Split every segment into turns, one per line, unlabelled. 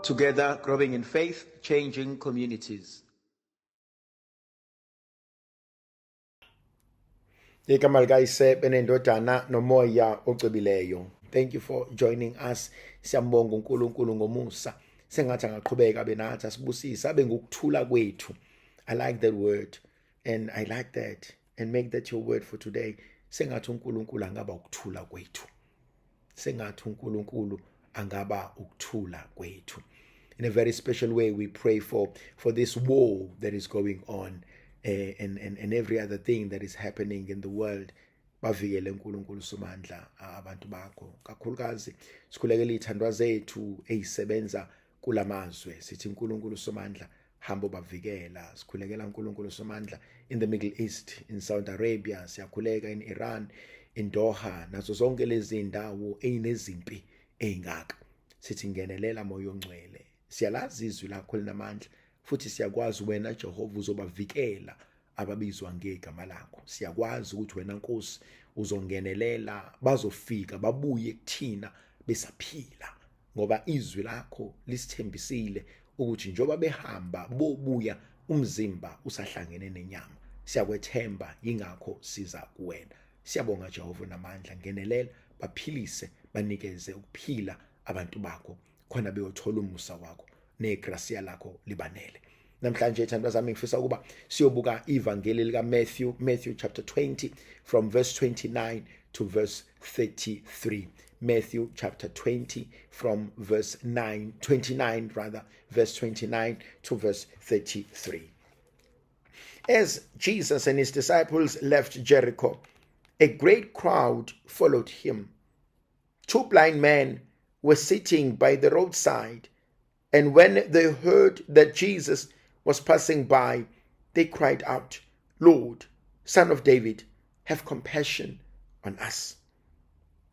Together, growing in faith, changing communities. Igama likaYise benendodana nomoya ocwebileyo. Thank you for joining us. Siyambonga uNkulunkulu ngomusa. Sengathi angaqhubeka abe nathi asibusise abe ngokuthula kwethu. I like that word and I like that and make that your word for today. Sengathi uNkulunkulu angaba ukuthula kwethu. Sengathi uNkulunkulu angaba ukuthula kwethu. In a very special way we pray for this war that is going on and every other thing that is happening in the world. Bavikele uNkulunkulu Somandla abantu bakho. Kakhulukazi sikhulekela izithandwa zethu ezisebenza kulamazwe. Sithi uNkulunkulu Somandla hamba bavikela. Sikhulekela uNkulunkulu Somandla in the Middle East, in Saudi Arabia, siyakhuleka in Iran, in Doha, nazo zonke lezi ndawo ezinezimpi ezingaka. Sithi ngenelela moya ongcwele. Siyalazi izwi lakho linamandla futhi siyakwazi wena Jehova uzobavikela ababizwa ngegama lakho. Siyakwazi ukuthi wena Nkosi uzongenelela, bazofika babuye kuthina besaphila, ngoba izwi lakho lisithembisile ukuthi njoba behamba bobuya umzimba usahlangene nenyama. Siyakwethemba, yingakho siza kuwena. Siyabonga Jehova namandla, ngenelela, baphilise, banikeze ukuphila abantu bakho khona beyothola umusa wakho negracia lakho libanele. Namhlanje thandwa zami ngifisa ukuba siyobuka ivangeli lika Matthew, Matthew chapter 20 from verse 29 to verse 33. Matthew chapter 20 from verse 9, 29 rather, verse 29 to verse 33. As Jesus and his disciples left Jericho, a great crowd followed him. Two blind men were sitting by the roadside, and when they heard that Jesus was passing by, they cried out, "Lord, Son of David, have compassion on us."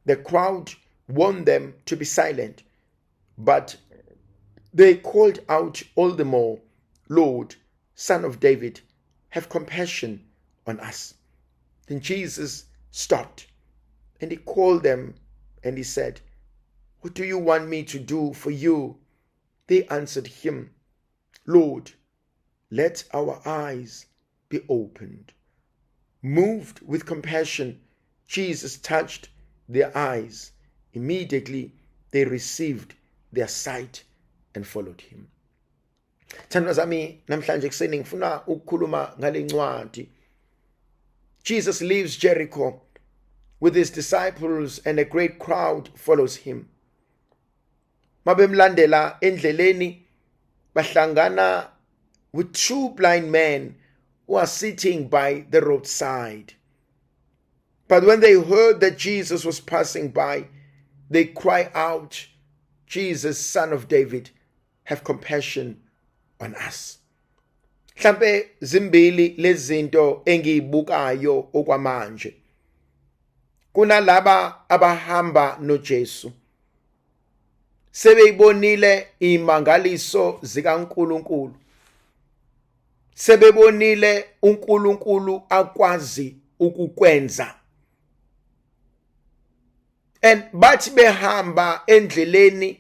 The crowd warned them to be silent, but they called out all the more, "Lord, Son of David, have compassion on us." Then Jesus stopped and he called them and he said, "What do you want me to do for you?" They answered him, "Lord, let our eyes be opened." Moved with compassion, Jesus touched their eyes. Immediately they received their sight and followed him. Thandwa zami, namhlanje kuseni ngifuna ukukhuluma ngale ncwadi. Jesus leaves Jericho with his disciples and a great crowd follows him. Mabemlandela endleleni bahlangana with two blind men who are sitting by the roadside. But when they heard that Jesus was passing by, they cry out, "Jesus, Son of David, have compassion on us." Mhlambe zimbili lezinto engiyibukayo okwamanje. Kunalaba abahamba noJesu. Sebeyibonile imangaliso zikaNkuluNkulu. Sebebonile uNkulunkulu akwazi ukukwenza. And bathi behamba endleleni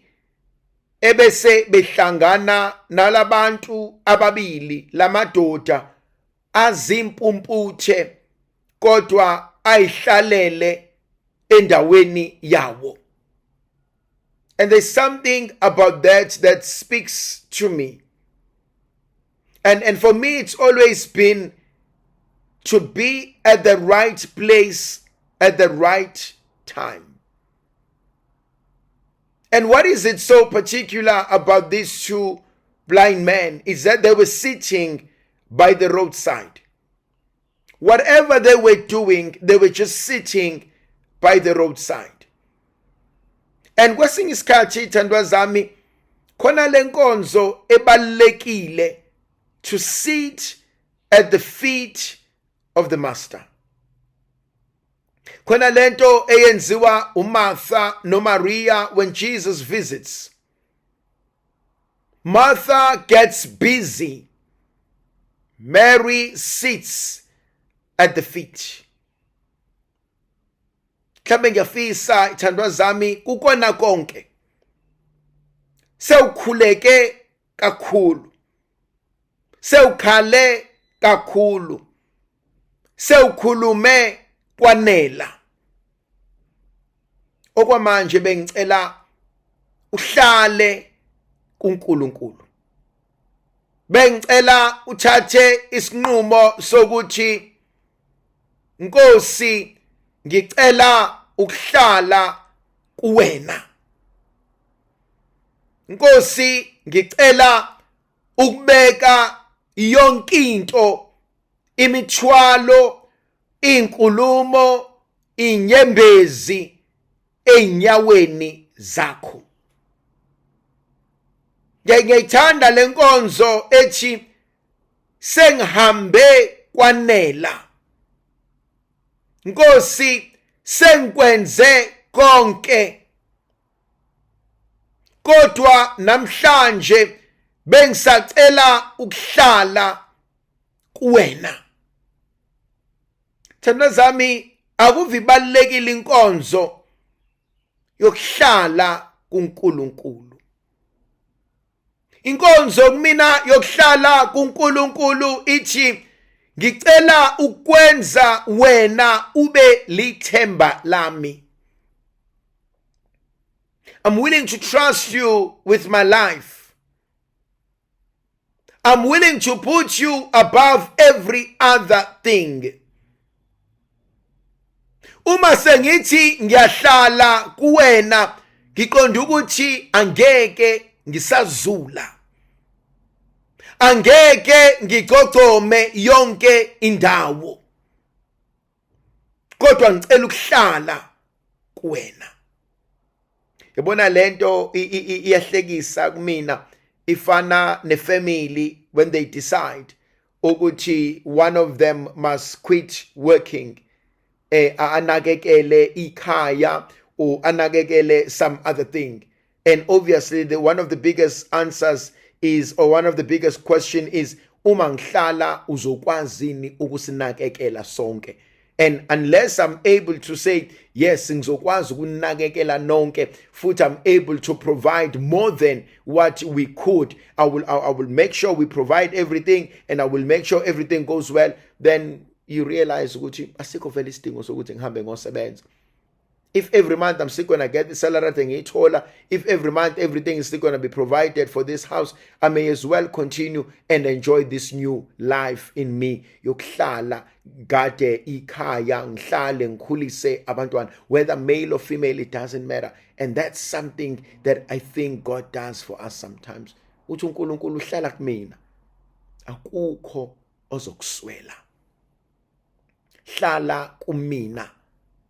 ebese behlangana nalabantu ababili, lamadoda azimpumputhe kodwa ayihlalele endaweni yawo. And there's something about that that speaks to me. And for me, it's always been to be at the right place at the right time. And what is it so particular about these two blind men is that they were sitting by the roadside. Whatever they were doing, they were just sitting by the roadside. And kwesinye isikhathi, thandwa zami, khona lenkonzo ebalekile to sit at the feet of the master. Khona lento eyenziwa uMartha noMaria when Jesus visits. Martha gets busy. Mary sits at the feet. Mhlambe ngiyafisa, ithandwa zami, kukona konke. Sewukhuleke kakhulu, sewukhale kakhulu, sewukhulume kwanela. Okwamanje bengicela uhlale kuNkulunkulu, bengicela uthathe isinqumo sokuthi, Nkosi, ngicela ukuhlala kuwena. Nkosi, ngicela ukubeka yonke into, imithwalo, inkulumo, inyembezi einyaweni zakho. Ngiyayithanda lenkonzo ethi sengihambe kwanela. Nkosi, sengikwenze konke, kodwa namhlanje bengisacela ukuhlala kuwena. Thanda zami, akuve ibalulekile inkonzo yokuhlala kuNkulunkulu. Inkonzo kumina yokuhlala kuNkulunkulu ithi ngicela ukwenza wena ube lithemba lami. I'm willing to trust you with my life. I'm willing to put you above every other thing. Uma sengithi ngiyahlala kuwena, ngiqonda ukuthi angeke ngisazula, angeke ngigcogcome yonke indawo, kodwa ngicela ukuhlala kuwena. Yabona lento iyahlekisa kumina, ifana nefamily when they decide ukuthi one of them must quit working, anakekele ikhaya or anakekele some other thing, and obviously the one of the biggest answers is, or one of the biggest question is, uma ngihlala uzokwazini ukusinakekela sonke? And unless I'm able to say yes, ngizokwazi ukunakekela nonke, futhi I'm able to provide more than what we could, I will make sure we provide everything and I will make sure everything goes well, then you realize ukuthi asikho vele isidingo sokuthi ngihambe ngosebenza. If every month I'm still going to get the salary ngiyithola, if every month everything is still going to be provided for this house, I may as well continue and enjoy this new life in me yokuhlala kade ikhaya, ngihlale ngikhulise abantwana, whether male or female, it doesn't matter. And that's something that I think God does for us sometimes. Uthi uNkulunkulu, uhlala kumina, akukho ozokuswela. Hlala kumina,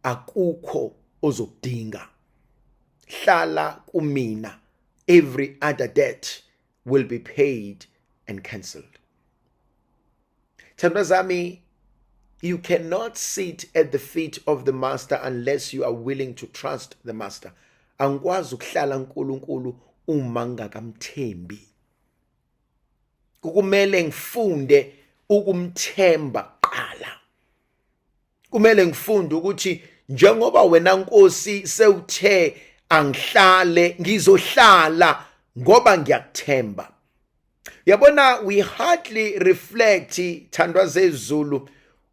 akukho ozokudinga. Hlala kumina, every other debt will be paid and cancelled. Thandwa zami, you cannot sit at the feet of the master unless you are willing to trust the master. Angikwazi ukuhlala uNkulunkulu uma ngingakamthembi. Kumele ngifunde ukumthemba kuqala. Kumele ngifunde ukuthi njengoba wena Nkosi sewuthe angihlale, ngizohlala ngoba ngiyakuthemba. Yabona, we hardly reflect, thandwa zezulu,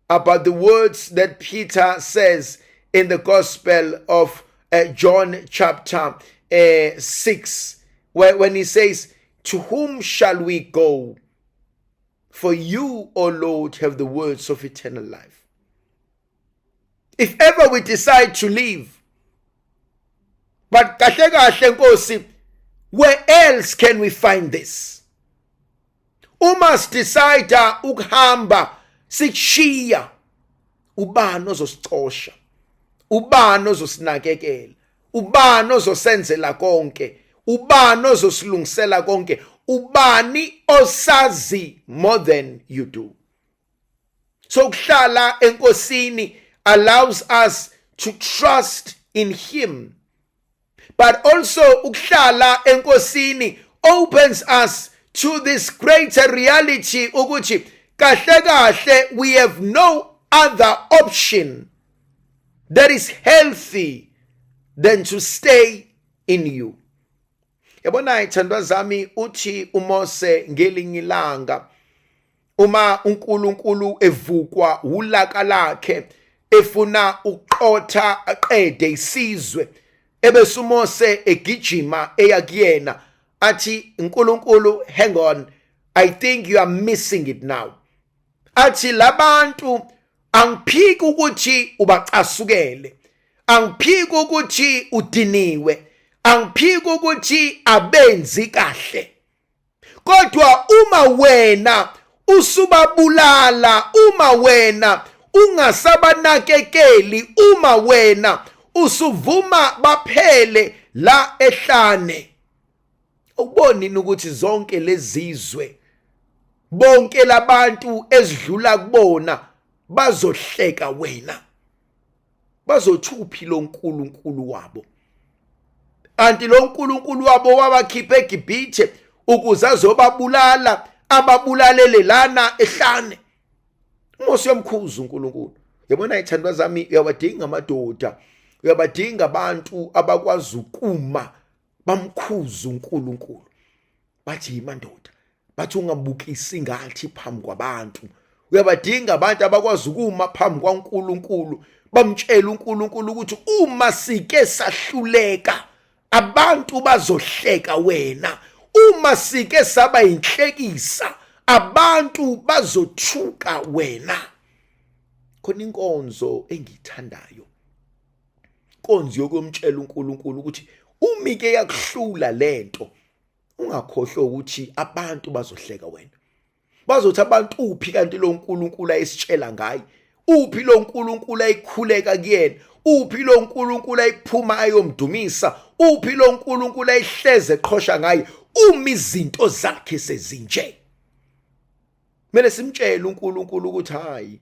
about the words that Peter says in the Gospel of John chapter 6, where when he says, "To whom shall we go? For you, O Lord, have the words of eternal life." If ever we decide to leave, but kahle kahle Nkosi, where else can we find this? Uma sidecide ukuhamba sikushiya, ubani ozosicosha? Ubani ozosinakekela? Ubani ozosenzela konke? Ubani ozosilungisela konke? Ubani osazi more than you do? So ukuhlala eNkosini allows us to trust in him, but also ukuhlala eNkosini opens us to this greater reality ukuthi kahle kahle we have no other option that is healthy than to stay in you. Yabona, ithandwa zami, uthi uMose ngelinye ilanga uma uNkulunkulu evukwa ulaka lakhe, efuna ukuqotha aqede isizwe, ebese uMose egijima eya kuyena, athi, "uNkulunkulu, hang on, I think you are missing it now." Athi, "Labantu, angiphiki ukuthi ubacasukele, angiphiki ukuthi udiniwe, angiphiki ukuthi abenzi kahle, kodwa uma wena usubabulala, uma wena ungasabanakekeli, uma wena usuvuma baphele la ehlane, ubonini ukuthi zonke lezizwe, bonke labantu ezidlula kubona bazohleka wena, bazothuphi lo nkulunkulu wabo? Kanti lo nkulunkulu wabo wabakhipha eGibhithe ukuze azobabulala, ababulalele lana ehlane?" UMose uyamkhuza uNkulunkulu. Yabona, ithandwa zami, uyawadinga amadoda, uyabadinga abantu abakwazi ukuma bamkhuza uNkulunkulu, bathi, "Yimandoda," bathi, "Ungabukisi ngathi phambi kwabantu." Uyabadinga abantu abakwazi ukuma phambi kwaNkulunkulu, bamtshela uNkulunkulu ukuthi uma sike sahluleka, abantu bazohleka wena, uma sike saba inhlekisa, abantu bazothuka wena. Khona inkonzo engiyithandayo, inkonzo yokumtshela uNkulunkulu ukuthi uma ike yakuhlula lento, ungakhohlwa ukuthi abantu bazohleka wena, bazothi abantu, "Uphi kanti lo nkulunkulu ayesitshela ngaye? Uphi lo nkulunkulu ayikhuleka kuyena? Uphi lo nkulunkulu ayiphuma ayomdumisa? Uphi lo nkulunkulu ayihleze eqhosha ngaye uma izinto zakhe sezinje?" Kumele simtshele uNkulunkulu ukuthi hayi,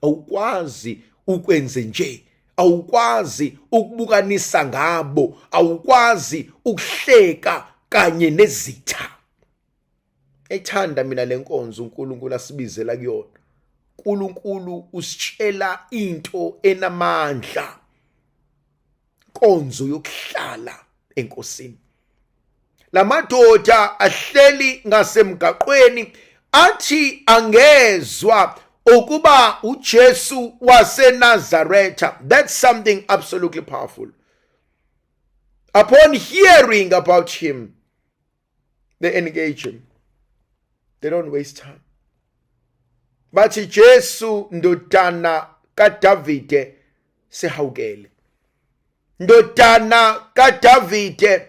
awukwazi ukwenze nje, awukwazi ukubukanisa ngabo, awukwazi ukuhleka kanye nezitha. Ethanda mina lenkonzo uNkulunkulu asibizela kuyona. uNkulunkulu usitshela into enamandla, inkonzo yokuhlala enkosini. Lamadoda ahleli ngasemgaqweni athi angezwa ukuba uJesu waseNazaretha. That's something absolutely powerful. Upon hearing about him, they engage him. They don't waste time. Bathi, "Jesu, ndodana kaDavide, sihawukele. Ndodana kaDavide,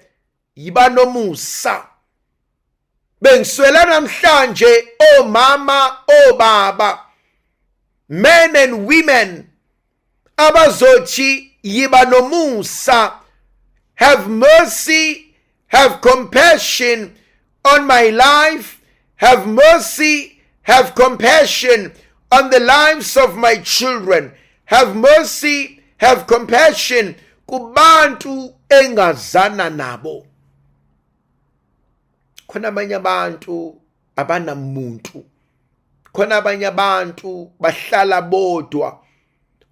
yiba nomusa." Bengiswela namhlanje omama, obaba, men and women abazothi, "Yiba nomusa, have mercy, have compassion on my life, have mercy, have compassion on the lives of my children, have mercy, have compassion kubantu engazana nabo." Khona abanye abantu abanamuntu, khona abanye abantu bahlala bodwa,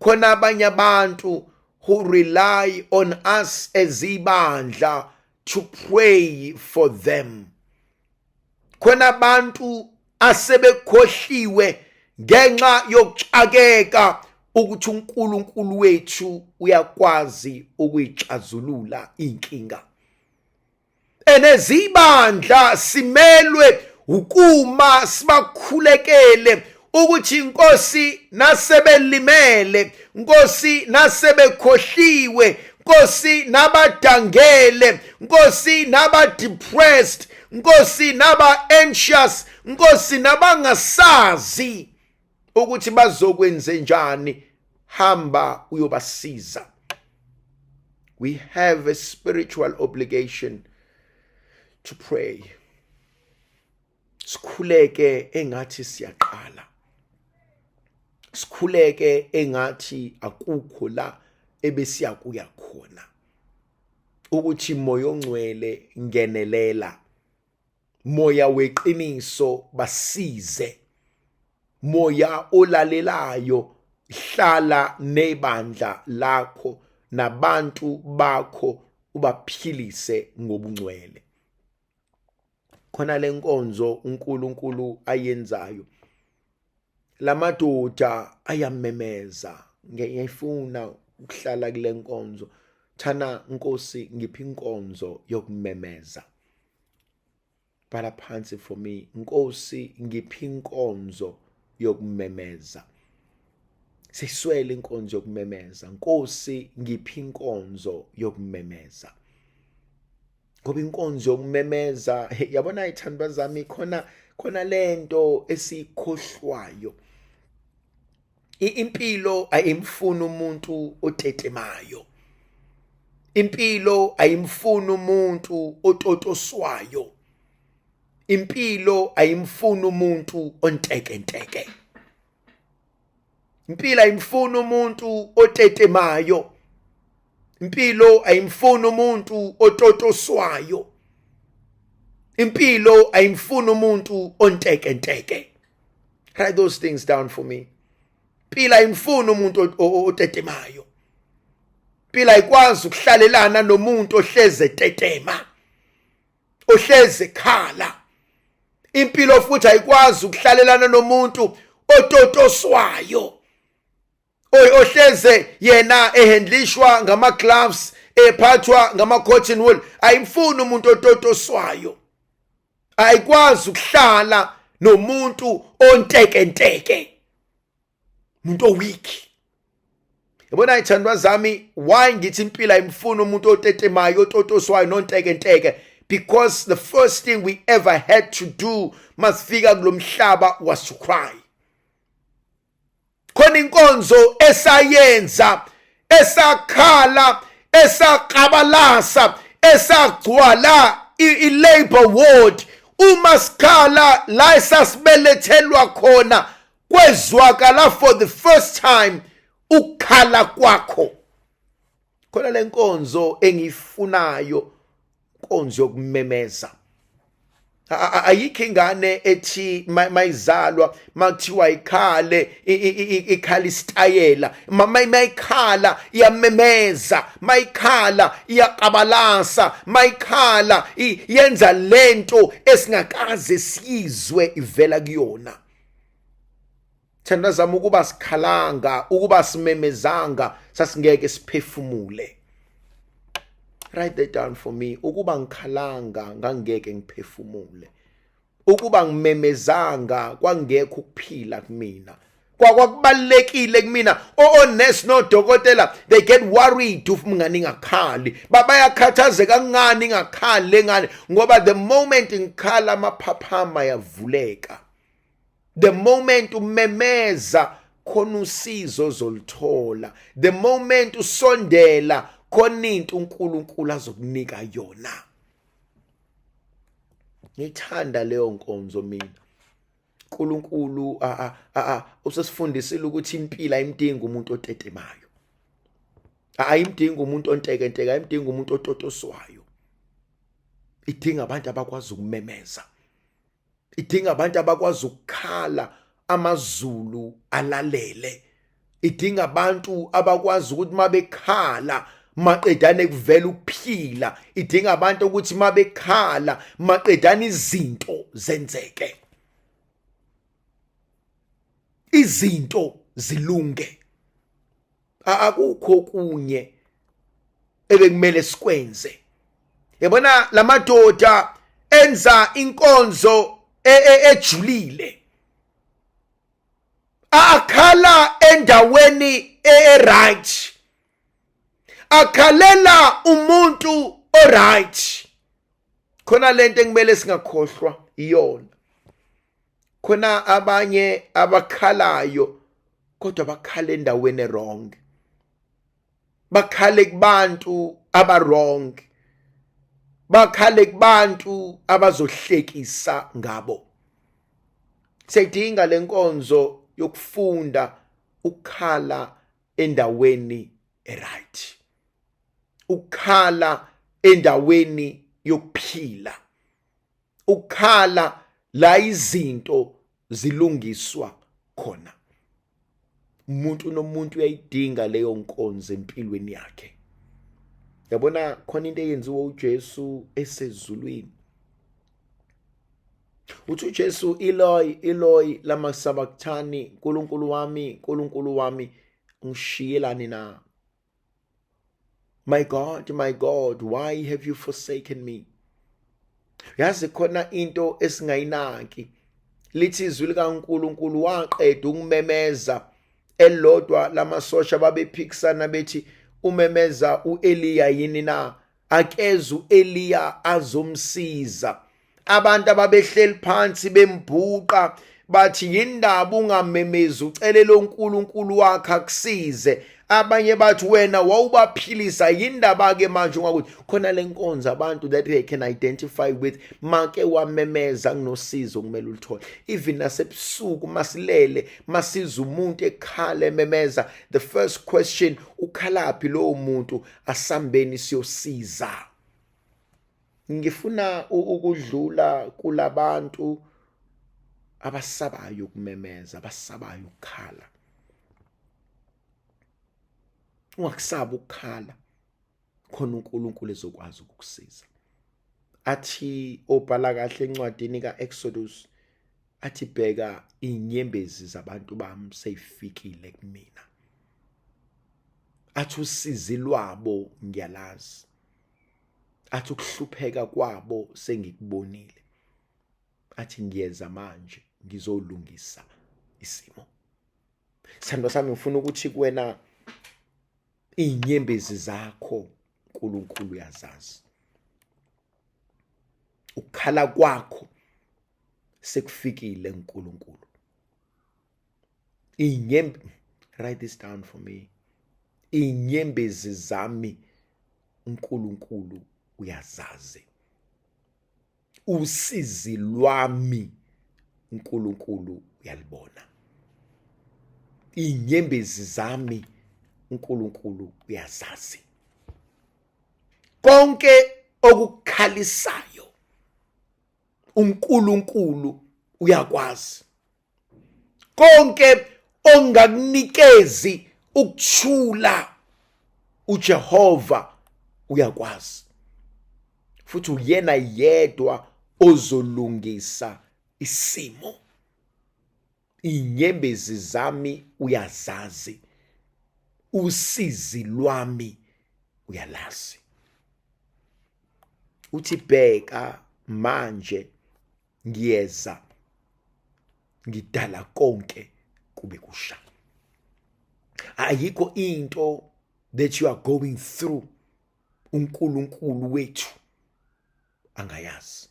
khona abanye abantu who rely on us as ibandla to pray for them, khona abantu asebekhohliwe ngenxa yokuxakeka ukuthi uNkulunkulu wethu uyakwazi ukuyixazulula inkinga. Enezibandla simelwe ukuma sibakhulekele ukuthi, inkosi, nasebelimele, Nkosi, nasebekhohliwe, Nkosi, nabadangele, Nkosi, naba depressed, Nkosi, naba anxious, Nkosi, nabangasazi ukuthi bazokwenze njani, hamba uyobasiza. We have a spiritual obligation to pray. Sikhuleke engathi siyaqala, sikhuleke engathi akukho la ebesiyakuya khona, ukuthi, "Moya ongcwele, ngenelela. Moya weqiniso, basize. Moya olalelayo, hlala nebandla lakho nabantu bakho, ubaphilise ngobungcwele." Khona lenkonzo uNkulunkulu ayenzayo, lamadoda ayamemeza. Ngiyayifuna ukuhlala kule nkonzo. Thana Nkosi, ngiphi inkonzo yokumemeza. Bhala phansi for me: Nkosi, ngiphi inkonzo yokumemeza. Siswele inkonzo yokumemeza. Nkosi, ngiphi inkonzo yokumemeza, ngoba inkonzo yokumemeza, yabona, ithandwa zami, khona lento esiyikhohlwayo. Impilo ayimfuni umuntu otetemayo, impilo ayimfuni umuntu ototoswayo, impilo ayimfuni umuntu ontekenteke, impilo ayimfuni umuntu otetemayo, impilo ayimfuni umuntu ototoswayo, impilo ayimfuni umuntu ontekenteke. Write those things down for me. Impilo ayimfuni umuntu otetemayo. Impilo ayikwazi ukuhlalelana nomuntu ohleze etetema, ohleze ekhala. Impilo futhi ayikwazi ukuhlalelana nomuntu ototoswayo, ohleze yena ehandlishwa ngama gloves, ephathwa ngama cotton wool. Ayimfuni umuntu ototoswayo. Ayikwazi ukuhlala nomuntu ontekenteke, umuntu oweak. Yabona, ithandwa zami, why ngithi impilo ayimfuni umuntu otetemayo, ototoswayo nontekenteke? Because the first thing we ever had to do masifika kulomhlaba was to cry. Khona inkonzo esayenza, esakhala, esaqabalasa, esagcwala i-labor ward. Uma sikhala la esasibelethelwa khona, kwezwakala for the first time ukukhala kwakho. Khona lenkonzo engiyifunayo, inkonzo yokumemeza. Ayikho ingane ethi mayizalwa, makuthiwa ikhale, ikhala isitayela. Mayikhala iyamemeza, mayikhala iyaqabalasa, mayikhala yenza lento esingakaze siyizwe ivela kuyona. Thanda zama ukuba sikhalanga, ukuba simemezanga, sasingeke siphefumule. Write that down for me: ukuba ngikhalanga, ngangeke ngiphefumule. Ukuba ngimemezanga, kwangekho ukuphila kumina. Kwakubalekile kumina. Onesi nodokotela, they get worried if umngane ingakhali. Bayakhathazeka kangani ingakhali lengane, ngoba the moment ngikhala, amaphaphama yavuleka. The moment umemeza, khona usizo ozolithola. The moment usondela, khona into uNkulunkulu azokunika yona. Ngithanda leyo nkonzo mina. uNkulunkulu usesifundisile ukuthi impilo ayimdingi umuntu otetemayo, ayimdingi umuntu ontekenteke, ayimdingi umuntu ototoswayo. Idinga abantu abakwazi ukumemeza, idinga abantu abakwazi ukukhala amazulu alalele, idinga abantu abakwazi ukuthi mabekhala maqedane kuvela ukuphila, idinga abantu ukuthi mabekhala maqedane izinto zenzeke, izinto zilunge. Akukho kunye ebekumele sikwenze. Yabona, lamadoda enza inkonzo ejulile, akhala endaweni e-right, akhalela umuntu oright. Khona lento ekumele singakhohlwa iyona. Khona abanye abakhalayo, kodwa bakhala endaweni wrong, bakhale kubantu aba wrong, bakhale kubantu abazohlekisa ngabo. Siyayidinga lenkonzo yokufunda ukukhala endaweni eright, ukukhala endaweni yokuphila, ukukhala la izinto zilungiswa khona. Umuntu nomuntu uyayidinga leyo nkonzo empilweni yakhe. Yabona, khona into eyenziwa uJesu esezulwini. Uthi uJesu, Eloi, Eloi, lama sabachthani, Nkulunkulu wami, Nkulunkulu wami, ungishiyelani na? My God, my God, why have you forsaken me? Yazi khona into esingayinaki. Lithi izwi likaNkulunkulu waqeda ukumemeza elodwa lamasosha babephikisana bethi umemeza uEliya yini na? Akeze uEliya azomsiza. Abantu ababehleli phansi bembhuqa bathi yindaba ungamemezi ucelele uNkulunkulu wakhe akusize. Abanye bathi wena wawubaphilisa, yindaba ke manje ungakuthi khona lenkonzo abantu that they can identify with. Make wamemeza kunosizo kumele ulithole. Even nasebusuku masilele, masiza umuntu ekhala ememeza, the first question, ukhalaphi lowo muntu? Asambeni siyosiza. Ngifuna ukudlula kulabantu abasabayo ukumemeza, abasabayo ukukhala. Ungakusaba ukukhala, khona uNkulunkulu ezokwazi ukukusiza. Athi obhala kahle encwadini kaExodus, athi bheka inyembezi zabantu bami seyifikile kumina, athi usizi lwabo ngiyalazi, athi ukuhlupheka kwabo sengikubonile, athi ngiyeza manje ngizolungisa isimo. Sithandwa sami, ngifuna ukuthi kuwena inyembezi zakho uNkulunkulu uyazazi, ukukhala kwakho sekufikile uNkulunkulu. Inyembe, write this down for me, inyembezi zami uNkulunkulu uyazazi, usizi lwami uNkulunkulu uyalibona, inyembezi zami uNkulunkulu uyazazi, konke okukhalisayo uNkulunkulu uyakwazi, konke ongakunikezi ukuthula uJehova uyakwazi, futhi uyena yedwa ozolungisa isimo. Inyembezi zami uyazazi, usizi lwami uyalazi. Uthi bheka manje ngiyeza, ngidala konke kube kusha. Ayikho into that you are going through uNkulunkulu wethu angayazi.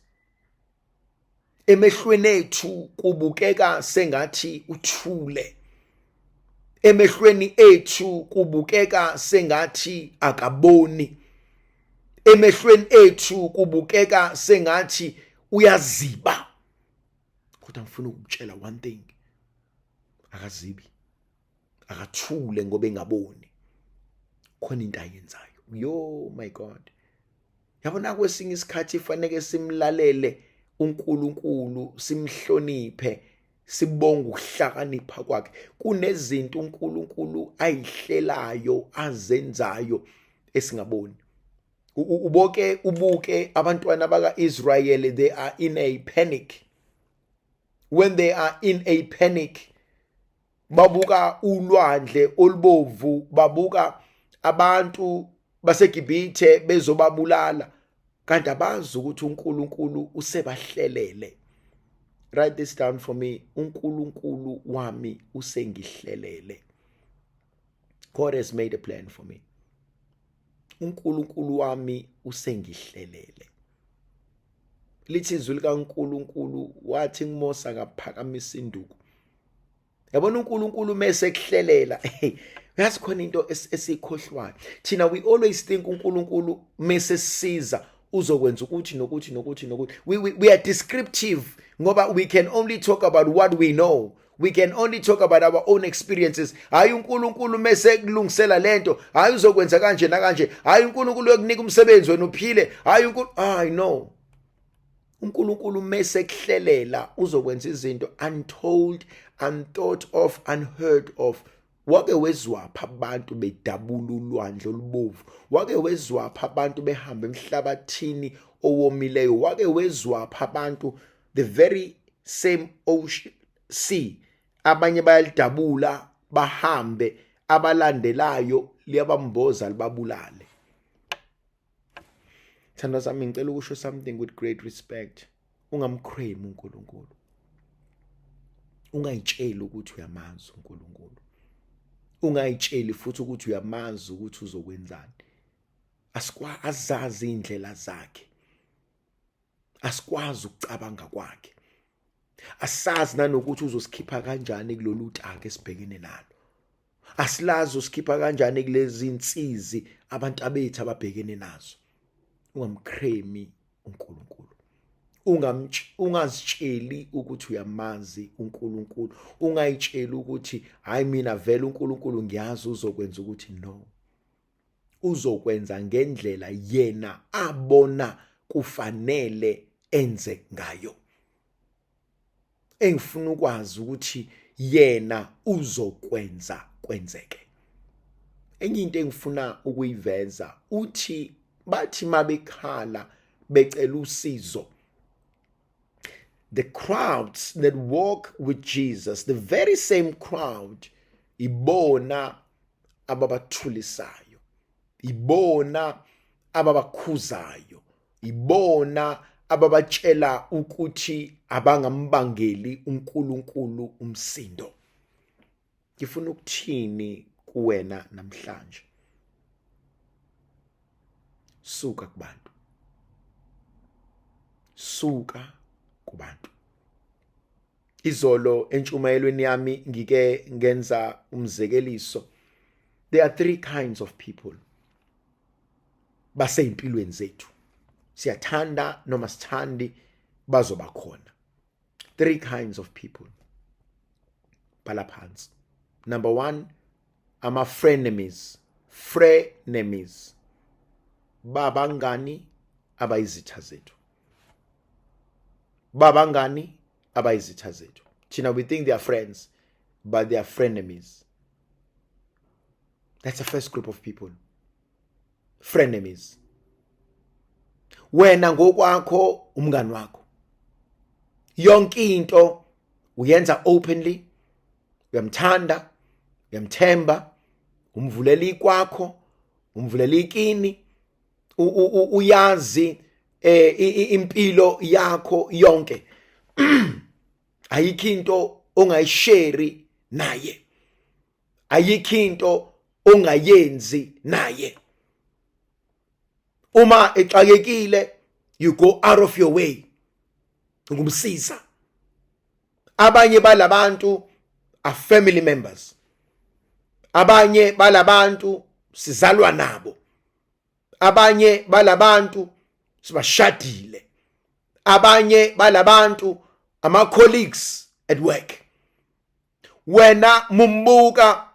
Emehlweni ethu kubukeka sengathi uthule, emehlweni ethu kubukeka sengathi akaboni, emehlweni ethu kubukeka sengathi uyaziba, kodwa ngifuna ukukutshela one thing, akazibi, akathule ngoba engaboni, khona into ayenzayo. Yo my God, yabona kwesinye isikhathi faneke simlalele uNkulunkulu, simhloniphe, sibonge ukuhlakanipha kwakhe. Kunezinto uNkulunkulu ayihlelayo azenzayo esingaboni. Uboke ubuke abantwana baka-Israel, they are in a panic. When they are in a panic, babuka ulwandle olubovu, babuka abantu baseGibhithe bezobabulala, kanti abazi ukuthi uNkulunkulu usebahlelele. Write this down for me, uNkulunkulu wami usengihlelele. God has made a plan for me. uNkulunkulu wami usengihlelele. Lithi izwi likaNkulunkulu, wathi kuMose akaphakamisa induku. Yabona uNkulunkulu mase ekuhlelela, uyazi khona into esikhohlwayo thina, we always think uNkulunkulu mase sisiza uzokwenza ukuthi nokuthi nokuthi nokuthi. We are descriptive ngoba we can only talk about what we know, we can only talk about our own experiences. Hayi uNkulunkulu mase kulungisela lento, hayi uzokwenza kanje nakanje, hayi uNkulunkulu uyokunika umsebenzi wena uphile, hayi uNkulunkulu, I know uNkulunkulu mase kuhlelela uzokwenza izinto untold, unthought of, unheard of. Wake wezwapha abantu bedabula ulwandle olubovu? Wake wezwapha abantu behamba emhlabathini owomileyo? Wake wezwapha abantu The very same ocean, sea, abanye bayalidabula bahambe, abalandelayo liyabamboza libabulale. Thanda sami, ngicela ukusho something with great respect. Ungamclaim uNkulunkulu, ungayitsheli ukuthi uyamazi uNkulunkulu, ungayitsheli futhi ukuthi uyamazi ukuthi uzokwenzani. Asikwa azazi indlela zakhe, asikwazi ukucabanga kwakhe, asazi nanokuthi uzosikhipha kanjani kulolu taka esibhekene nalo, asilazi usikhipha kanjani kulezi insizi abantu abethu ababhekene nazo. Ungamclaimi uNkulunkulu, ungazitsheli ukuthi uyamazi uNkulunkulu, ungayitsheli ukuthi hayi, mina vele uNkulunkulu ngiyazi uzokwenza ukuthi. No, uzokwenza ngendlela yena abona kufanele enze ngayo. Engifuna ukwazi ukuthi yena uzokwenza kwenzeke. Enye into engifuna ukuyiveza, uthi bathi mabekhala becela usizo, the crowds that walk with Jesus, the very same crowd, ibona ababathulisayo, ibona ababakhuzayo, ibona ababatshela ukuthi abangambangeli uNkulunkulu umsindo. Ngifuna ukuthini kuwena namhlanje? Suka kubantu, suka kubantu. Izolo entshumayelweni yami ngike ngenza umzekeliso. There are three kinds of people baseyimpilweni zethu, siyathanda noma sithandi, bazoba khona. Three kinds of people, bhala phansi. Number 1, ama frenemies. Frenemies, babangani abayizitha zethu, babangani abayizitha zethu. Thina we think they are friends, but they are frenemies. That's the first group of people, frenemies. Wena ngokwakho umngani wakho, yonke into uyenza openly, uyamthanda, uyamthemba, umvulela ikwakho, umvulela ikini, uyazi impilo yakho yonke, ayikho into ongayishare naye, ayikho into ongayenzi naye. Uma exakekile, you go out of your way ukumsiza. Abanye balabantu are family members, abanye balabantu sizalwa nabo, abanye balabantu sibashadile, abanye balabantu ama colleagues at work. Wena mumbuka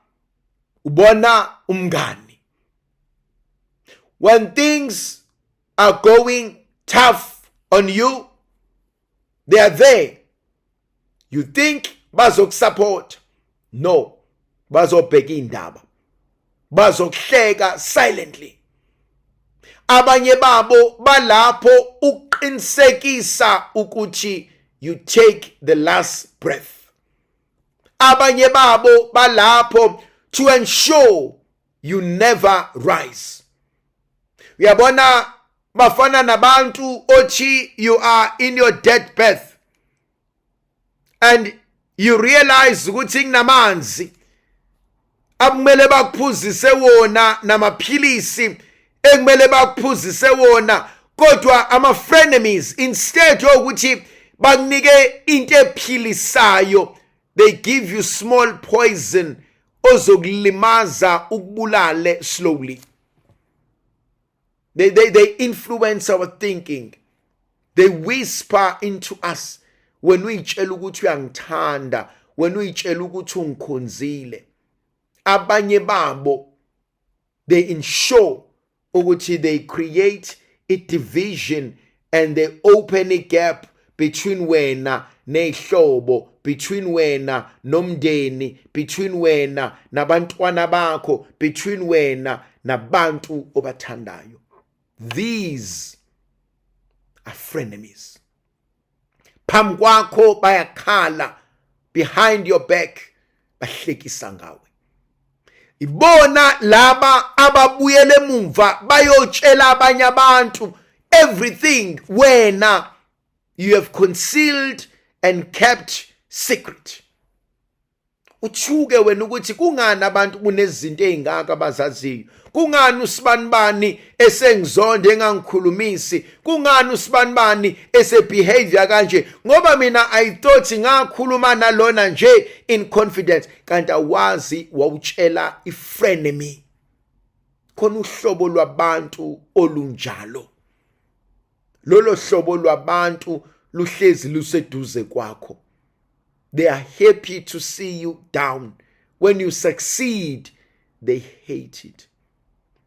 ubona umngani. When things are going tough on you, they are there. You think bazokusupport. No, bazobheka indaba, bazokuhleka silently. Abanye babo balapho ukuqinisekisa ukuthi you take the last breath. Abanye babo balapho to ensure you never rise. Uyabona, bafana nabantu othi you are in your death bed and you realize ukuthi kunamanzi akumele bakuphuzise wona namaphilisi ekumele bakuphuzise wona, kodwa ama frenemies, instead yokuthi bakunike into ephilisayo, they give you small poison ozokulimaza, ukubulale slowly. They influence our thinking, they whisper into us. Wena uyitshela ukuthi uyangithanda, wena uyitshela ukuthi ungikhonzile. Abanye babo, they ensure ukuthi they create a division and they open a gap between wena nehlobo, between wena nomndeni, between wena nabantwana bakho, between wena nabantu obathandayo. These are frenemies. Phambi kwakho bayakhala, behind your back bahlekisa ngawe. Ibona laba ababuyele emumva bayotshela abanye abantu everything wena you have concealed and kept secret. Uthuke wena ukuthi kungani abantu kunezinto ezingaka abazaziyo, kungani usibanibani esengizonde engangikhulumisi, kungani usibanibani esebehavior kanje, ngoba mina I thought ngakhuluma nalona nje in confidence, kanti awazi wawutshela ifrenemy. Khona uhlobo lwabantu olunjalo, lolo hlobo lwabantu luhlezi luseduze kwakho. They are happy to see you down. When you succeed, they hate it.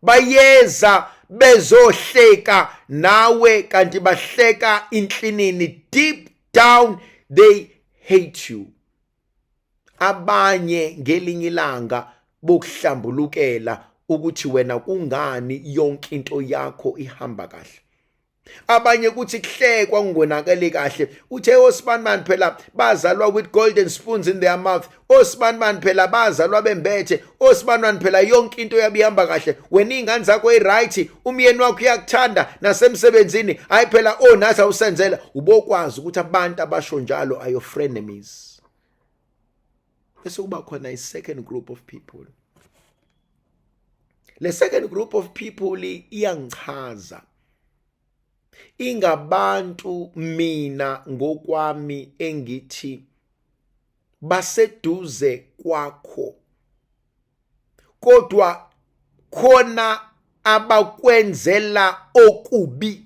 Bayeza bezohleka nawe kanti bahleka inhlinini. Deep down they hate you. Abanye ngelinye ilanga bokuhlambulukela ukuthi wena kungani yonke into yakho ihamba kahle. Abanye kuthi kuhlekwa kungonakele kahle, uthe osibanibani phela bazalwa with golden spoons in their mouth, osibanibani phela bazalwa bembethe, osibanibani phela yonke into yabo ihamba kahle, wena iy'ngane zakho i-right, umyeni wakho uyakuthanda, nasemsebenzini hayi phela onathi awusenzela. Ubokwazi ukuthi abantu abasho njalo are your frenemies. Bese kuba khona i-second group of people. Le second group of people iyangichaza, ingabantu mina ngokwami engithi baseduze kwakho, kodwa khona abakwenzela okubi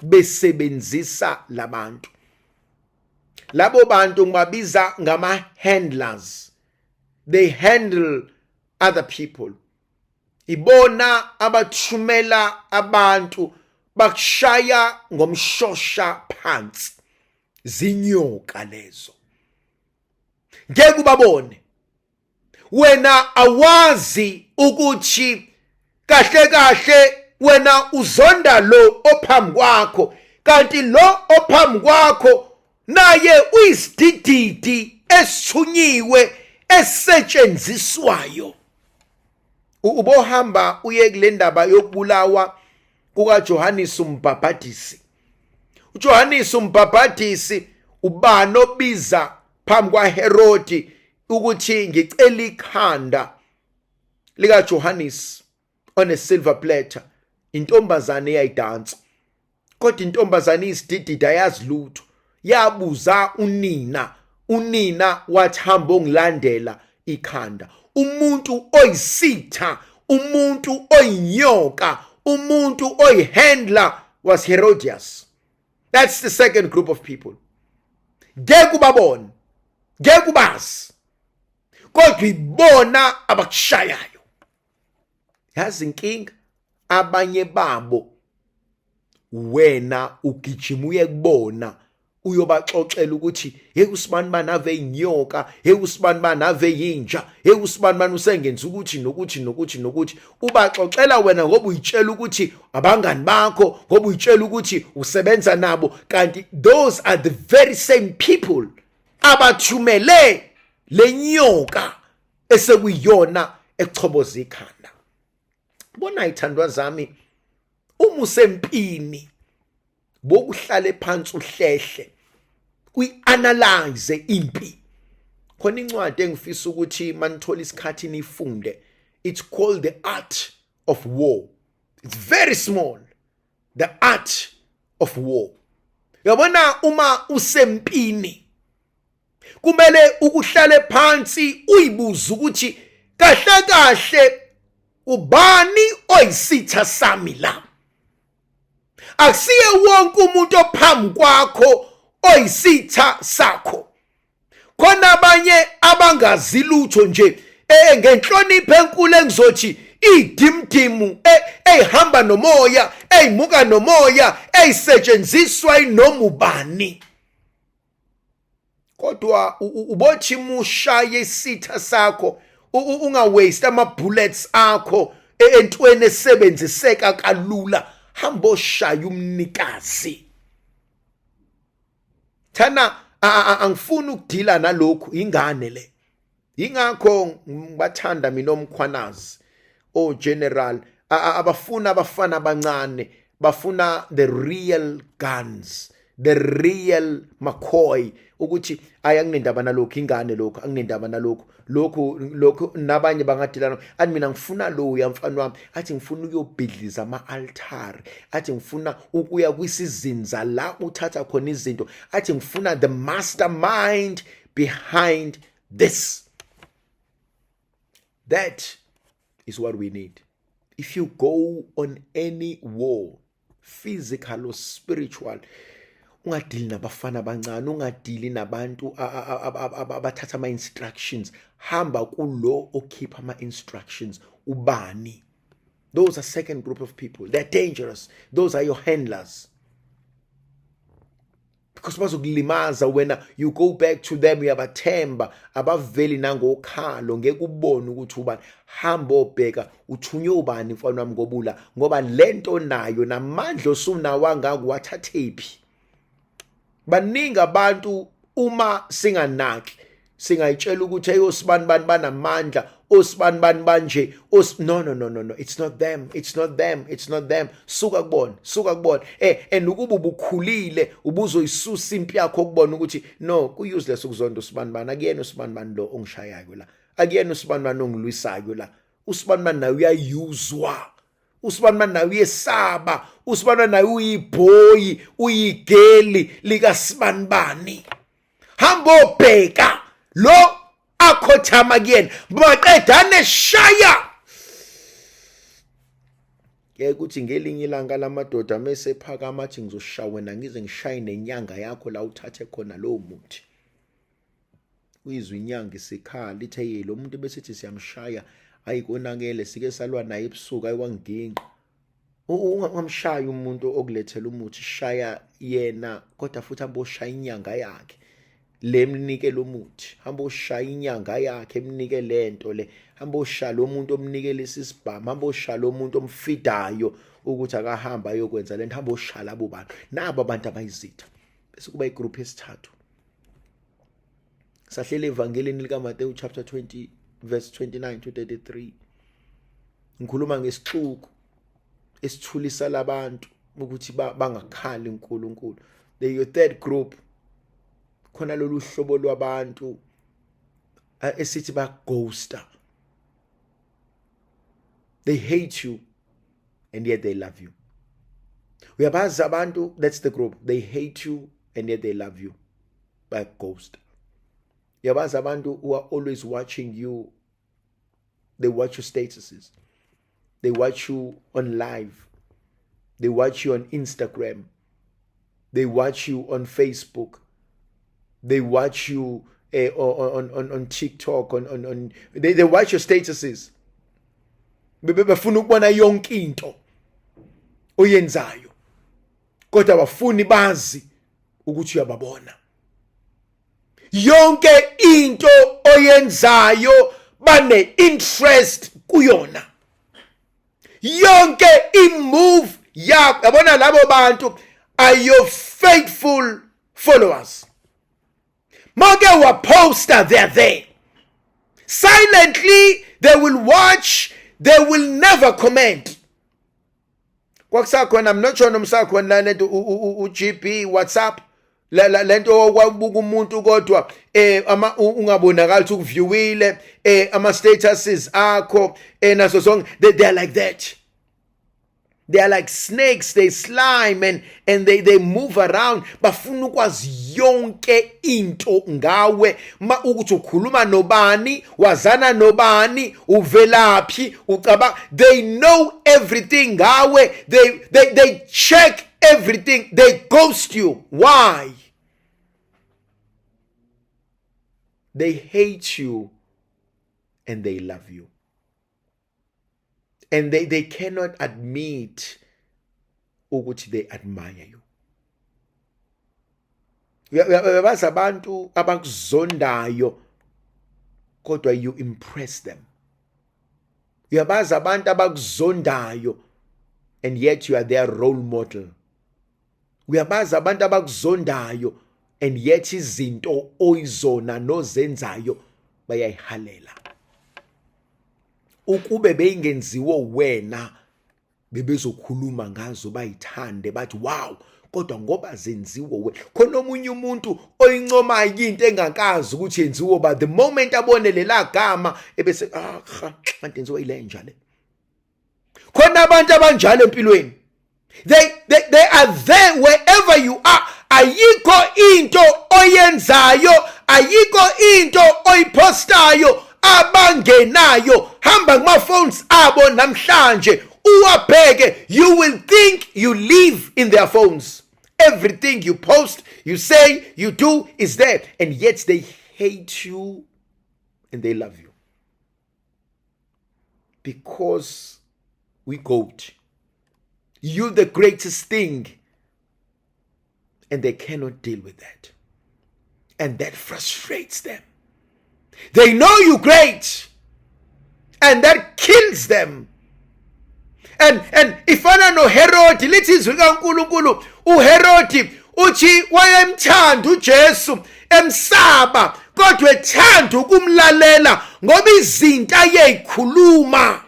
besebenzisa labantu. Labo bantu ngibabiza ngama handlers. They handle other people. Ibona abathumela abantu bakushaya ngomshosha phansi. Zinyoka lezo, ngeke ubabone wena, awazi ukuthi kahle kahle wena uzonda lo ophambi kwakho, kanti lo ophambi kwakho naye uyisidididi esithunyiwe esetshenziswayo. Ubohamba uye kule ndaba yokubulawa kukaJohannes umbhabhadisi. uJohannes umbhabhadisi ubani obiza phambi kwaHerodi ukuthi ngicela ikhanda likaJohannes on a silver platter? Intombazane eyayidansa, kodwa intombazane iyisidididi, ayazi lutho. Yabuza unina, unina wathi hamba ongilandela ikhanda. Umuntu oyisitha, umuntu oyinyoka, umuntu oyihandler was Herodias. That's the second group of people. Ngeke ubabone, ngeke ubazi, kodwa ibona abakushayayo. Yazi inkinga, abanye babo wena ugijima uye kubona uyobaxoxela ukuthi hey, usibani bani ave inyoka, hey, usibani bani ave yinja, hey, usibani bani usengenza ukuthi nokuthi nokuthi nokuthi. Ubaxoxela wena ngoba uyitshela ukuthi abangani bakho, ngoba uyitshela ukuthi usebenza nabo, kanti those are the very same people abathumele lenyoka esekuyiyona echoboza ikhanda. Bona ithandwa zami, uma usempini bokuhlale phansi uhlehle uyi-analyze impi. Khona incwadi engifisa ukuthi manithola isikhathi nifunde, it's called The Art of War. It's very small, The Art of War. Uyabona, uma usempini kumele ukuhlale phansi uyibuze ukuthi kahle kahle ubani oyisitha sami la. Akusiye wonke umuntu ophambi kwakho oyisitha sakho. Khona abanye abangazi lutho nje, ngenhlonipho enkulu engizothi idimdimu eyihamba nomoya, eyimuka nomoya, eyisetshenziswa inoma ubani. Kodwa ubothi mushaye isitha sakho, ungawaste ama bullets akho entweni esebenziseka kalula. Hamba oshaya umnikazi. Thana angifuni ukudila nalokhu, ingane le. Yingakho ngibathanda mina oMkhwanazi, o-general abafuna abafana abancane, bafuna the real guns, the real McCoy, ukuthi ayi, anginendaba nalokhu, ingane lokhu, anginendaba nalokhu, lokhu lokhu, nabanye bangadilana. Athi, "Mina ngifuna lo uyamfana wami." Athi, "Ngifuna ukuyobhidliza ama-altare." Athi, "Ngifuna ukuya kwisizinza la uthatha khona izinto." Athi, "Ngifuna the mastermind behind this." That is what we need. If you go on any war, physical or spiritual, ungadili nabafana abancane, ungadili nabantu abathatha ama-instructions. Hamba kulo okhipha ama-instructions. Ubani? Those are second group of people. They're dangerous. Those are your handlers, because bazokulimaza wena. You go back to them, uyabathemba, abaveli nangokhalo, ngeke ubone ukuthi ubani. Hamba obheka uthunywe ubani, mfana wami, ngobula, ngoba lento nayo namandla osunawo angaka wathathephi? Baningi abantu, uma singanaki, singayitshela ukuthi eyosibani bani banamandla, osibani bani banje, os no, no, no, no, no, it's not them, it's not them, it's not them. Suka kubona, suka kubona. And ukuba ubukhulile, ubuzoyisusa impi yakho kubona ukuthi no, ku useless ukuzonda usibani bani. Akuyena usibani bani lo ongishayayo la, akuyena usibani bani ongilwisayo la. Usibani bani naye uyayuzwa, usibani bani naye uyesaba, usibani bani naye uyi-boy, uyi-girl likasibani bani. Hamba obheka lo akhothama kuyena, baqedane shaya ke. Kuthi ngelinye ilanga lamadoda mase phakama, athi, "Ngizoshaya wena, ngize ngishaye nenyanga yakho la uthathe khona lowo muthi." Uyizwa inyanga isikhala, ithe, "Ye, lo muntu besithi siyamshaya, ayikonakele, sike salwa naye ebusuku, ayiwanginqa." Ungamshaya umuntu okulethela umuthi, shaya yena, kodwa futhi aboshaya inyanga yakhe lemnike lo muthi. Hamba oshaya inyanga yakhe emnike lento le, hamba oshaya lo muntu omnike lesi sibhamu, hamba oshaya lo muntu omfidayo ukuthi akahamba ayokwenza lento. Hamba oshaya labo bantu, nabo abantu abayizitha. Bese kuba i-group yesithathu. Sahlele evangelini likaMateyu chapter 20 verse 29 to 33. Ngikhuluma ngesixuku esithulisa labantu ukuthi bangakhali uNkulunkulu. The your third group, khona lolu hlobo lwabantu esithi ba ghoster. They hate you and yet they love you. Uyabazi abantu? That's the group. They hate you and yet they love you. Ba ghost. Uyabazi abantu who are always watching you? They watch your statuses, they watch you on live, they watch you on Instagram, they watch you on Facebook, they watch you on TikTok, on they watch your statuses. Befuna ukubona yonke into oyenzayo, kodwa abafuni bazi ukuthi uyababona. Yonke into oyenzayo bane interest kuyona, yonke i-move yakho. Yabona labo bantu are your faithful followers. Make waposta, they're there silently. They will watch, they will never comment. Kwakusakhona, I'm not sure noma sakhona lento u-GB WhatsApp, lento okwabuka umuntu kodwa ama ungabonakali ukuthi ukuviewile ama statuses akho naso zonke. They are like that. They are like snakes. They slime and they move around. Bafuna ukwazi yonke into ngawe, ma ukuthi ukhuluma nobani, wazana nobani, uvelaphi, ucabanga. They know everything ngawe. They check everything. They ghost you. Why? They hate you and they love you, and they cannot admit ukuthi they admire you. Uyabazi abantu abakuzondayo kodwa you impress them? Uyabazi abantu abakuzondayo and yet you are their role model? Uyabazi abantu abakuzondayo And yet izinto oyizona nozenzayo bayayihalela. Ukube beyingenziwo wena, bebezokhuluma ngazo, bayithande, bathi wow, kodwa ngoba zenziwe wena. Khona omunye umuntu oyincomayo into engakazi ukuthi yenziwe, but the moment abone lela gama ebese, "Ah, kanti yenziwe ilenja le." Khona abantu abanjalo empilweni. They are there wherever you are. Ayikho into oyenzayo, ayikho into oyipostayo abangenayo. Hamba kuma phones abo namhlanje uwabheke, you will think you live in their phones. Everything you post, you say, you do is there, and yet they hate you and they love you because we goat you the greatest thing, and they cannot deal with that, and that frustrates them. They know you great, and that kills them. And ifana noHerod. Lithi izwi likaNkuluNkulu, uHerod uthi wayemthanda uJesu, emsaba, kodwa ethanda ukumlalela ngoba izinto ayeyikhuluma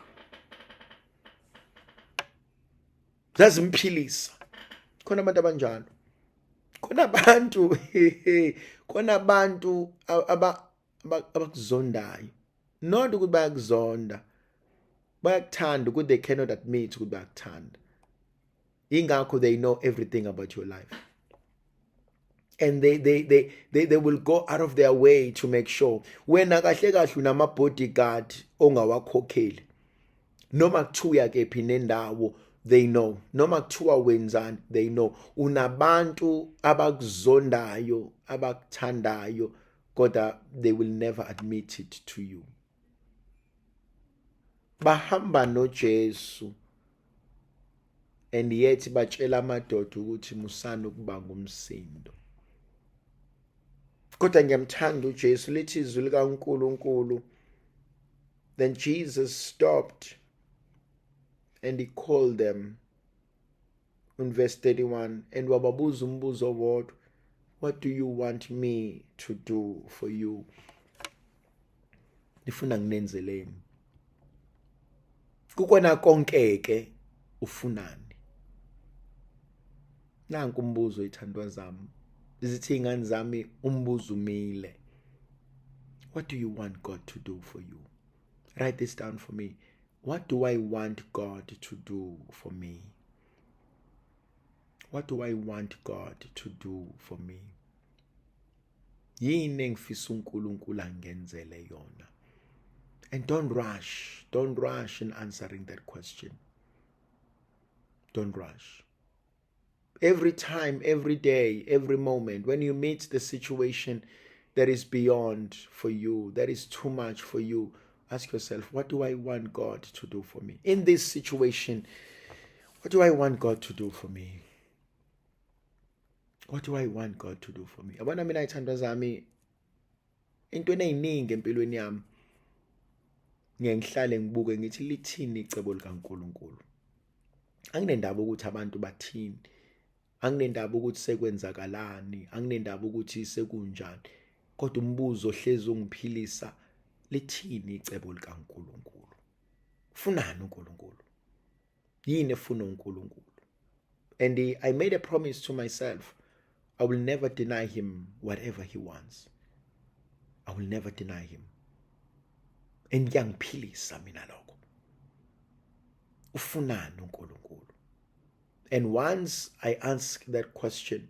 zazimphilisa. Khona abantu abanjalo, khona abantu abakuzondayo. Not ukuthi bayakuzonda, bayakuthanda, ukuthi they cannot admit ukuthi bayakuthanda. Ingakho they know everything about your life, and they will go out of their way to make sure wena kahle kahle unama bodyguard ongawakhokheli. Noma kuthiwa kephi nendawo, they know. Noma kuthiwa wenzani, they know. Unabantu abakuzondayo, abakuthandayo, kodwa they will never admit it to you. Bahamba noJesu and yet batshela amadoda ukuthi musana ukubanga umsindo. Kodwa ngiyamthanda uJesu. Lithi izwi likaNkuluNkulu, then Jesus stopped and he called them in verse 31, and wababuza umbuzo owodwa: "What do you want me to do for you?" Nifuna nginenzeleni? Kukona konke ke, ufunani? Nanku umbuzo, ithandwa zami, zithi ingane zami, umbuzo umile: what do you want God to do for you? Write this down for me. What do I want God to do for me? What do I want God to do for me? Yini engifisa uNkulunkulu angenzele yona? And don't rush. Don't rush in answering that question. Don't rush. Every time, every day, every moment, when you meet the situation that is beyond for you, that is too much for you, ask yourself, "What do I want God to do for me? In this situation, what do I want God to do for me? What do I want God to do for me?" Yabona mina, ithandwa zami, into eziningi empilweni yami ngiye ngihlale ngibuke ngithi, lithini icebo likaNkuluNkulu? Anginendaba ukuthi abantu bathini, anginendaba ukuthi sekwenzakalani, anginendaba ukuthi sekunjani, kodwa umbuzo ohlezi ungiphilisa, lithini icebo likaNkuluNkulu? Funani uNkulunkulu? Yini efuna uNkulunkulu? And I made a promise to myself: I will never deny him whatever he wants. I will never deny him, and kuyangiphilisa mina lokho. Ufunani uNkulunkulu? And once I ask that question,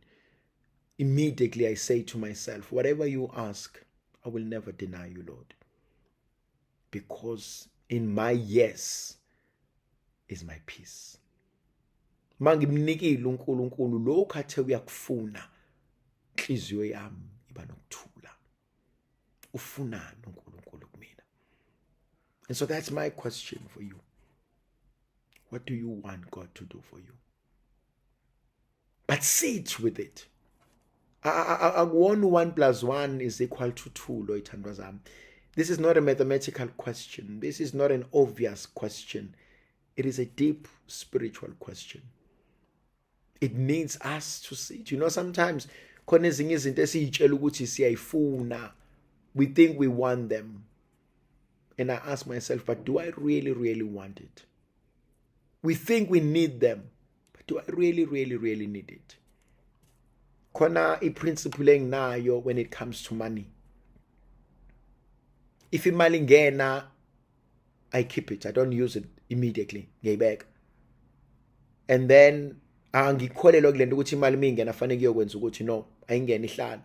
immediately I say to myself, "Whatever you ask, I will never deny you, Lord, because in my yes is my peace." Mangimnikile uNkulunkulu lokhu athe uyakufuna, inhliziyo yami iba nokuthula. Ufunani uNkulunkulu kumina? And so that's my question for you: what do you want God to do for you? But sit with it. Akuwona 1 plus 1 is equal to 2 lo, ithandwa zami. This is not a mathematical question. This is not an obvious question. It is a deep spiritual question. It needs us to sit. Sometimes Khona ezinye izinto esiyitshela ukuthi siyayifuna. We think we want them. And I ask myself, but do I really, really want it? We think we need them, but do I really, really, really need it? Khona i-principle enginayo when it comes to money. If imali ingena, I keep it. I don't use it immediately. Ngiyayibeka. And then angikholelwa kulento ukuthi imali mingena fanele kuyokwenza ukuthi, no, ayingene, ihlale,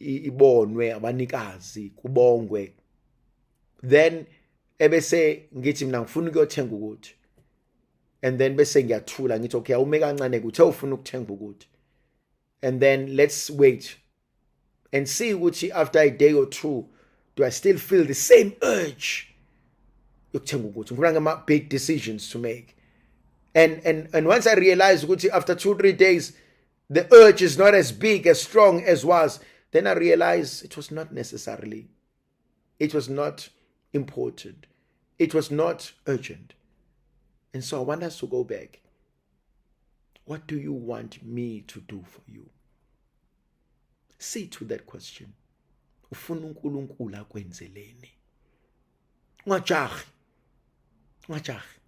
ibonwe abanikazi, kubongwe, then ebese ngithi mina ngifuna ukuyothenga ukuthi, and then bese ngiyathula, ngithi, "Okay, awume kancane, kuthe ufuna ukuthenga ukuthi," and then let's wait and see ukuthi after a day or two, do I still feel the same urge yokuthenga ukuthi. Ngifuna ngama big decisions to make, and once I realize ukuthi after 2 3 days the urge is not as big, as strong as was, then I realize it was not necessarily, it was not important, it was not urgent. And so I want us to go back. What do you want me to do for you? See to that question. Ufuna uNkulunkulu akwenzeleni? Ungajahi, ungajahi,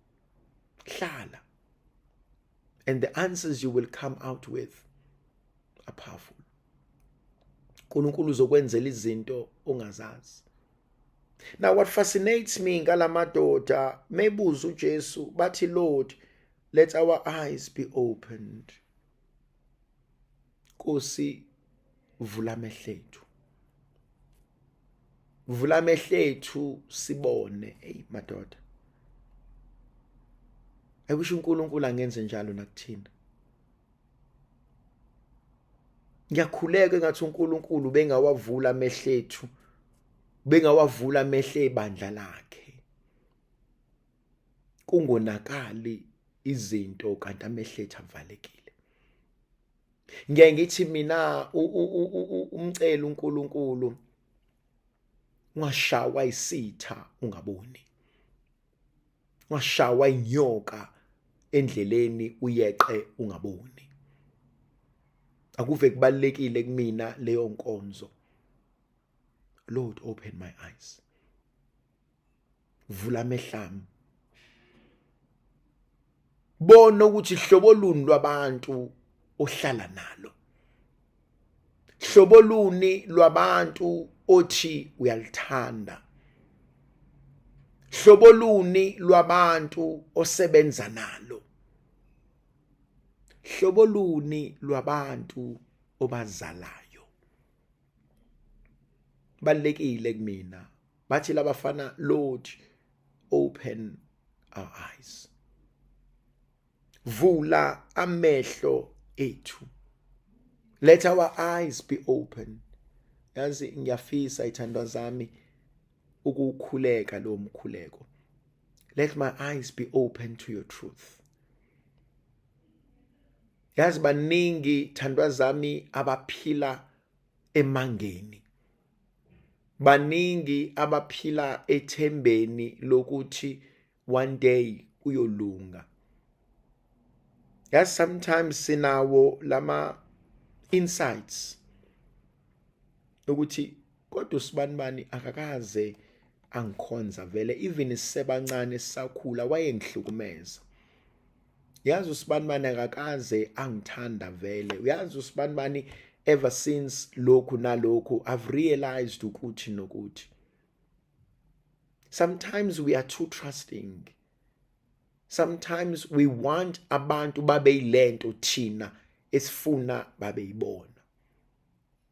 hlala, and the answers you will come out with are powerful. uNkulunkulu uzokwenzela izinto ongazazi. Now, what fascinates me ngalamadoda, mebuza uJesu bathi, "Lord, let our eyes be opened." Nkosi, vula amehlo ethu, vula amehlo ethu sibone. Hey madoda, I wish uNkulunkulu angenze njalo nakuthina. Ngiyakhuleka engathi uNkulunkulu bengawavula amehlo ethu, bengawavula amehlo ebandla lakhe, kungonakali izinto kanti amehlo ethu avalekile. Ngiye ngithi mina, umcela uNkulunkulu, ungashawa isitha ungaboni, ungashawa inyoka endleleni uyeqe ungaboni. Akuve kubalekile kumina leyo nkonzo. Lord, open my eyes, vula amehlami, bona ukuthi hlobo luni lwabantu ohlala nalo, hlobo luni lwabantu othi uyalithanda, hlobo luni lwabantu osebenza nalo, hlobo luni lwabantu obazalayo. Balekile kumina, bathi labafana, "Lord, open our eyes." Vula amehlo ethu, let our eyes be open. Yazi, ngiyafisa, ithandwa zami, ukukhuleka lo mkhuleko: Let my eyes be open to your truth. Yazi, baningi, thandwa zami, abaphila emangeni, baningi abaphila ethembeni lokuthi one day kuyolunga. Yazi, sometimes sinawo lama insights ukuthi kodwa usibanibani akakaze angikhonza vele, even sisebancane, sisakhula, wayengihlukumeza. Yazi, usibanibani akakaze angithanda vele. Uyazi, usibanibani, ever since lokhu nalokhu, I've realized ukuthi nokuthi. Sometimes we are too trusting. Sometimes we want abantu babe yilento thina esifuna babe yibona.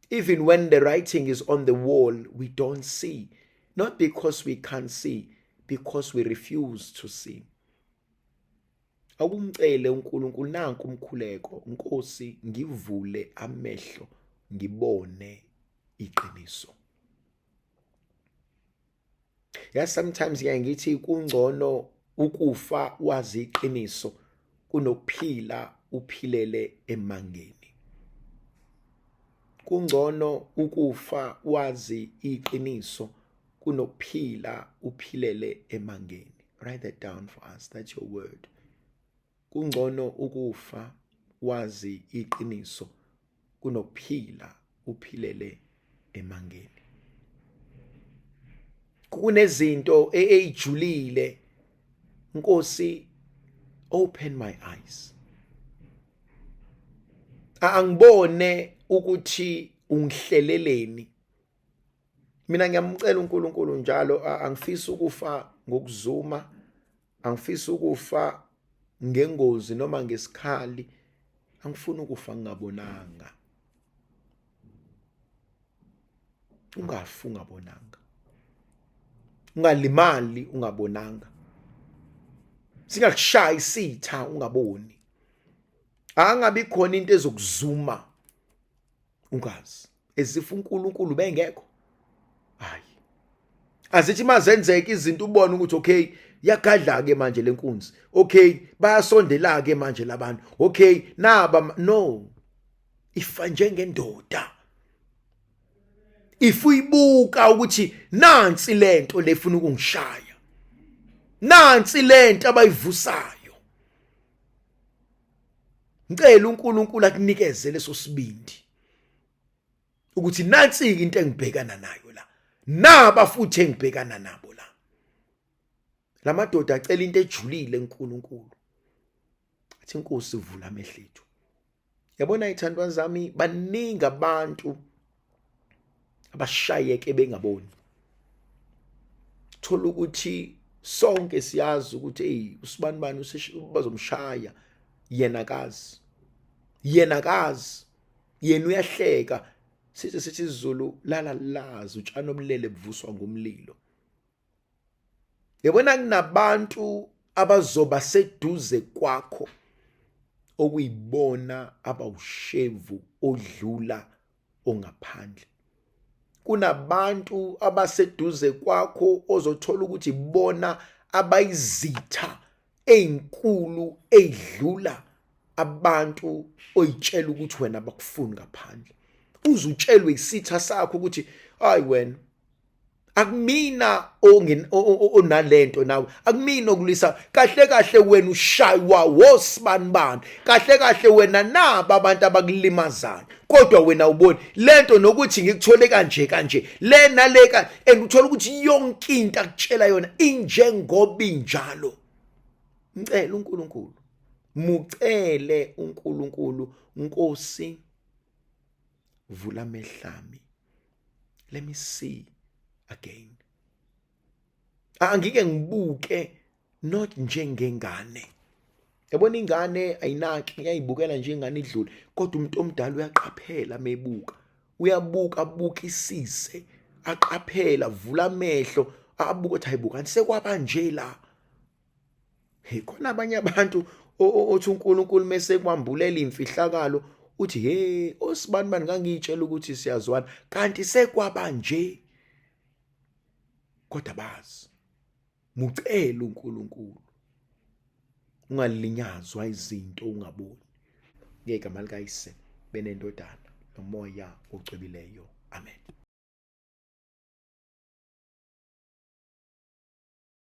Even when the writing is on the wall, we don't see, not because we can't see, because we refuse to see. Akumcele uNkulunkulu nanku umkhuleko: Nkosi, ngivule amehlo ngibone iqiniso. Ya, sometimes ngiyaye ngithi kungcono ukufa wazi iqiniso kunokuphila uphilele emangeni. Kungcono ukufa wazi iqiniso kunokuphila uphilele emangeni. Write that down for us. That's your word. Kungcono ukufa wazi iqiniso. Kunokuphila uphilele emangeni. Kunezinto eyijulile. Nkosi, open my eyes. Angibone ukuthi ungihleleleni. Mina ngiyamcela uNkulunkulu njalo, angifisi ukufa ngokuzuma, angifisi ukufa ngengozi noma ngesikhali, angifuni ukufa ngingabonanga. Ungafi ungabonanga, ungalimali ungabonanga, singakushayi isitha ungaboni, angabi khona into ezokuzuma ungazi, as if uNkulunkulu bengekho. Hayi, azithi mazenzeka izinto ubone ukuthi okay, yagadla ke manje lenkunzi, okay, bayasondela ke manje labantu, okay, naba no ifa njengendoda. If uyibuka ukuthi nansi lento lefuna ukungishaya, nansi lento abayivusayo, ngicela uNkulunkulu akunikeze leso sibindi ukuthi nansi into engibhekana nayo la, naba futhi engibhekana nabo la. Lamadoda acela into ejulile eNkulunkulu, athi inkosi vula amehlo ethu. Yabona ithandwa zami, baningi abantu abashayeke bengaboni. Thola ukuthi sonke siyazi ukuthi hey, usibani bani bazomshaya, yena kazi, yena kazi, yena uyahleka. Sithi isiZulu lala lazi utshani obulele buvuswa ngumlilo. Yabona kunabantu abazoba seduze kwakho okuyibona abawushevu odlula ongaphandle. Kunabantu abaseduze kwakho ozothola ukuthi bona abayizitha ezinkulu ezidlula abantu oyitshela ukuthi wena bakufuni ngaphandle. Uzutshelwe isitha sakho ukuthi hayi wena akumina onalento nawe, akumina okulwisa kahle kahle, wena ushaywa wosibani bani, kahle kahle wena naba abantu abakulimazayo, kodwa wena uboni lento nokuthi ngikuthole kanje kanje le nale ka, and uthola ukuthi yonke into akutshela yona injengoba injalo. Ngicela uNkulunkulu, mucele uNkulunkulu, Nkosi vula amehlami, let me see again. Angike ngibuke not njengengane. Yabona ingane ayinaki, iyayibukela nje ingane idlule, kodwa umuntu omdala uyaqaphela mebuka, uyabuka abukisise, aqaphela, vula amehlo, abuke ukuthi hayibo kanti sekwaba nje la. Hey, khona abanye abantu othi uNkulunkulu mase kwambulela imfihlakalo uthi hey, osibani bani ngangiyitshela ukuthi siyazwana kanti sekwaba nje, kodwa bazi. Mucela uNkulunkulu ungalinyazwa izinto ungaboni. Ngegama likaYise benendodana nomoya ocwebileyo, amen.